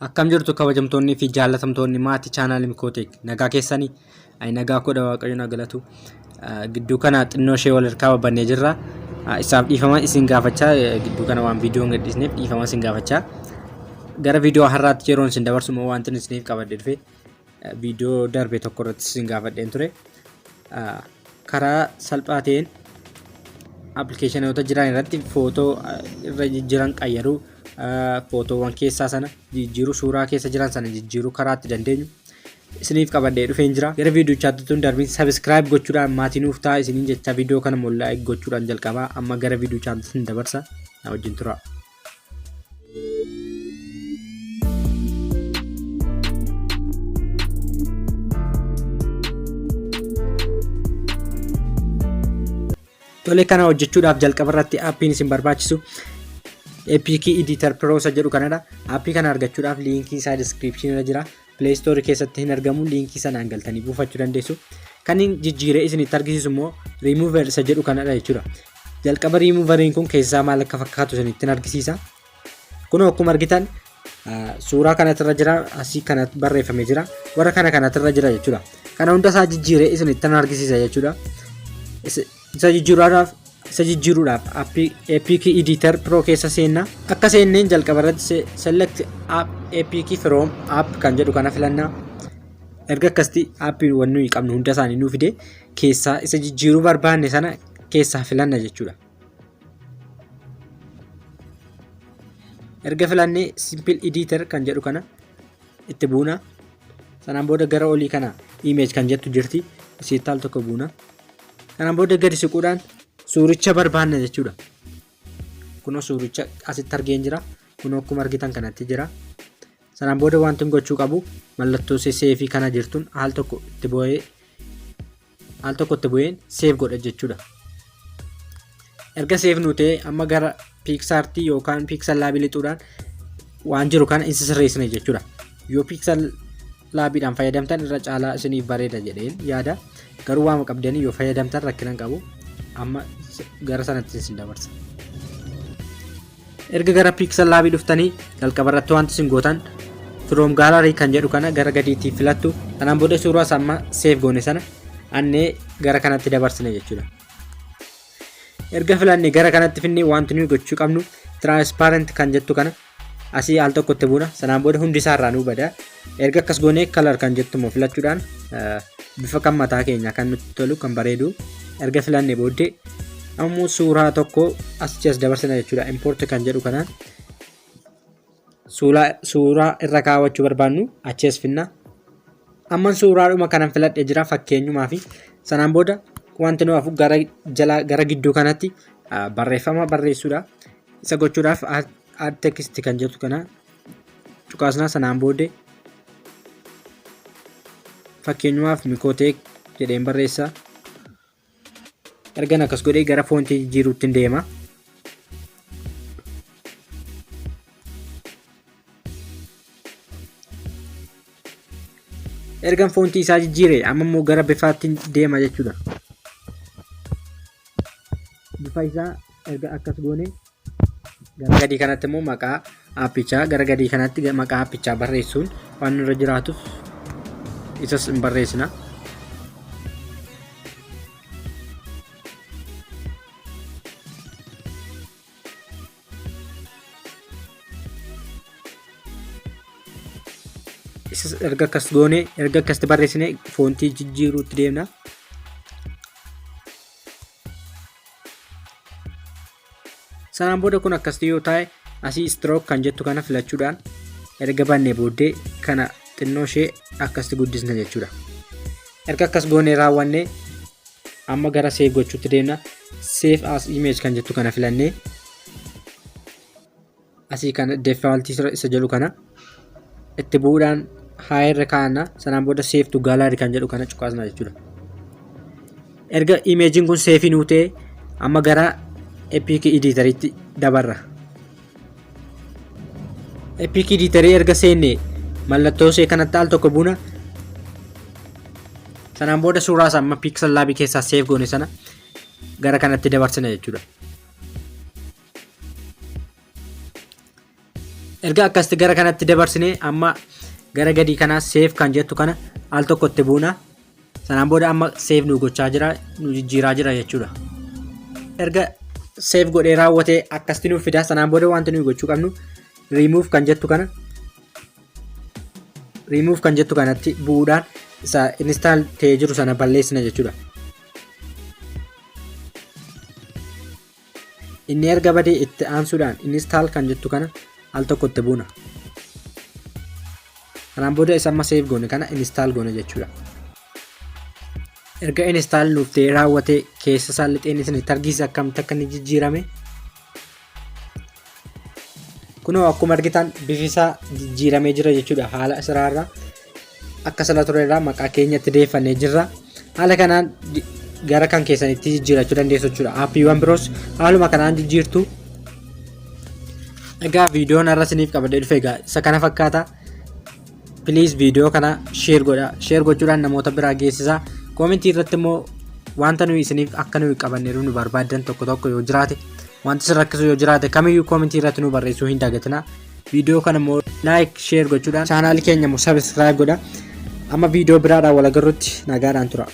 Akkam jirtu kabajamtoonni fi jaallatamtoonni maatii chaanaalii Mikooteek nagaa keessanii ani nagaa koodha waaqayyo na galatu. Gidduu kana xinnoo ishee wal harkaa babbannee jirra. Isaaf dhiifama isin gaafachaa gidduu kana waan viidiyoo hin gadhiisneef dhiifama isin gaafachaa. Gara viidiyoo har'aatti yeroon isin dabarsu immoo wanti isiniif qabadhe dhufe viidiyoo darbe tokko irratti isin gaafadheen ture. Karaa salphaa ta'een appilikeeshinoota jiran irratti footoo irra jiran qayyaruu footoowwan keessaa sana jijjiiruu suuraa keessa jiran sana jijjiiruu karaa itti dandeenyu isiniif qabadhee dhufeen jira. Gara viidiyochaatti tun darbiin sabiskiraayib gochuudhaan maatii nuuf ta'a isiniin jecha viidiyoo kana immoo laayik gochuudhaan jalqabaa amma gara viidiyochaatti isin dabarsa na wajjin tura. Tole kana hojjechuudhaaf jalqaba irratti aappiin isin barbaachisu APK Editor Pro isa jedhu kanadha. Aappii kana argachuudhaaf liinkii isaa description irra jira. Play Store keessatti hin argamu liinkii sanaan galtanii buufachuu dandeessu. Kan inni jijjiiree isinitti argisiisu immoo Remover isa jedhu kanadha jechuudha. Jalqaba Removeriin kun keessaa maal akka fakkaatu isinitti argisiisa. Kun akkuma argitan suuraa kanatti irra jira asii kanatti barreeffamee jira warra kana kanatti irra jira jechuudha. Kana hunda isaa jijjiiree isinitti argisiisa jechuudha. Isa jijjiiruudhaaf isa jijjiiruudhaaf appii APK Editor Pro keessa seenna. Akka seenneen jalqaba irratti select app APK from app kan jedhu kana filanna. Erga akkasitti appiiwwan nuyi qabnu hunda isaanii nuu fide keessaa isa jijjiiruu barbaanne sana keessaa filanna jechuudha. Erga filannee simple editor kan jedhu kana itti buuna. Sanaan booda gara olii kana image kan jettu jirti. Isiitti al tokko buuna. Kanaan booda gadi siquudhaan suuricha barbaanna jechuudha. Kunoo suuricha asitti argeen jira. Kunoo akkuma argitan kanatti jira. Sanaan booda wanti gochuu qabu mallattoo seefii kana jirtuun al tokko itti bu'ee al tokko itti bu'een seef godha jechuudha. Erga seef nu ta'e amma gara piiksaartii yookaan piiksal laabii lixuudhaan waan jiru kana isa sirreessina jechuudha. Yoo piiksal laabiidhaan fayyadamtan irra caalaa isiniif bareeda jedheen yaada. Garuu waama qabdanii yoo fayyadamtan rakkina hin qabu. Amma gara sanatti isin dabarsa. Erga gara Pixel Lab dhuftanii jalqaba irratti wanti isin gootan from gallery kan jedhu kana gara gadiitti filattu. Kanaan booda suuraa isaa amma save goone sana annee gara kanatti dabarsina jechuudha. Erga filanne gara kanatti finnee wanti nuyi gochuu qabnu transparent kan jettu kana asii al tokkotti buuna. Sanaan booda hundi isaa irraa nu bada. Erga akkas goonee color kan jettu immoo filachuudhaan bifa kan mataa keenya kan nutti tolu kan bareedu erga filanne booddee ammoo suuraa tokko asichi as dabarsina jechuudha. Import kan jedhu kanaan suuraa irra kaawwachuu barbaannu achi as finna. Amman suuraadhuma kanan filadhe jira fakkeenyumaa fi sanaan booda wanti nu hafu gara jala gara gidduu kanatti barreeffama barreessuudha. Isa gochuudhaaf add text kan jedhu kana cuqaasnaa sanaan booddee fakkeenyumaaf Mikooteek jedheen barreessa. Ergan akkas godhee gara foontii jijjiiruutti hin deema. Ergan foontii isaa jijjiire amma immoo gara bifaatti deema jechuudha. Bifa isaa erga akkas goone gara gadii kanatti immoo maqaa aappichaa gara gadii kanatti maqaa aappichaa barreessuun waan nurra jiraatuuf isas hin barreessina. Isas erga akkas goone erga akkasitti barreessine foontii jijjiiruutti deemna. Sanaan booda kun akkasitti yoo taa'e asii stroke kan jettu kana filachuudhaan erga bannee booddee kana xinnoo ishee akkasitti guddisna jechuudha. Erga akkas goonee raawwannee amma gara save gochuutti deemna. Save as image kan jettu kana filannee asii kana default isa jedhu kana itti bu'uudhaan haa irra kaa'anna. Sanaan booda save to gallery kan jedhu kana cuqaasna jechuudha. Erga imeejiin kun seefii nuu ta'e amma gara Epic Editoritti dabarra. Epic Editorii erga seenne mallattoo ishee kanatti al tokko buuna. Sanaan booda suuraa isaa amma Pixel Lab keessaa seef goone sana gara kanatti dabarsina jechuudha. Erga akkasitti gara kanatti dabarsine, amma gara gadii kanaa save kan jettu kana al tokkotti buuna. Sanaan booda amma save nu gochaa jira, nu jijjiiraa jira jechuudha. Erga save godhee raawwatee akkasitti nuuf fida. Sanaan booda wanti nuyi gochuu qabnu remove kan jettu kanatti bu'uudhaan isa install ta'ee jiru sana balleessina jechuudha. Inni erga badee itti aansuudhaan install kan jettu kana al tokkotti buuna. Kanaan booda isa amma save goone kana install goone jechuudha. Erga install nuuf ta'ee raawwatee keessa isaa lixeen isinitti argisiisa akkamitti akka inni jijjiirame. Kunoo akkuma argitan bifi isaa jijjiiramee jira jechuudha, haala asiraarraa akka sila turerraa maqaa keenyatti deeffannee jirra. Haala kanaan gara kan keessanitti jijjiirachuu dandeessu jechuudha. Aappiiwwan biroos haaluma kanaan jijjiirtu. Egaa viidiyoon har'a isiniif qabadhee dhufe egaa isa kana fakkaata. Please, viidiyoo kana share godha. Share gochuudhaan namoota biraa geessisaa. Koomentii irratti immoo wanta nuyi isiniif akka nuyi qabannee nu barbaaddan tokko tokko yoo jiraate, wanti isin rakkisu yoo jiraate kamiyyuu, koomentii irratti nu barreessuu hin dagatinaa. Viidiyoo kana immoo like, share gochuudhaan chaanaalii keenya immoo subscribe godha. Amma viidiyoo biraadhaan wal agarrutti nagaadhaan tura.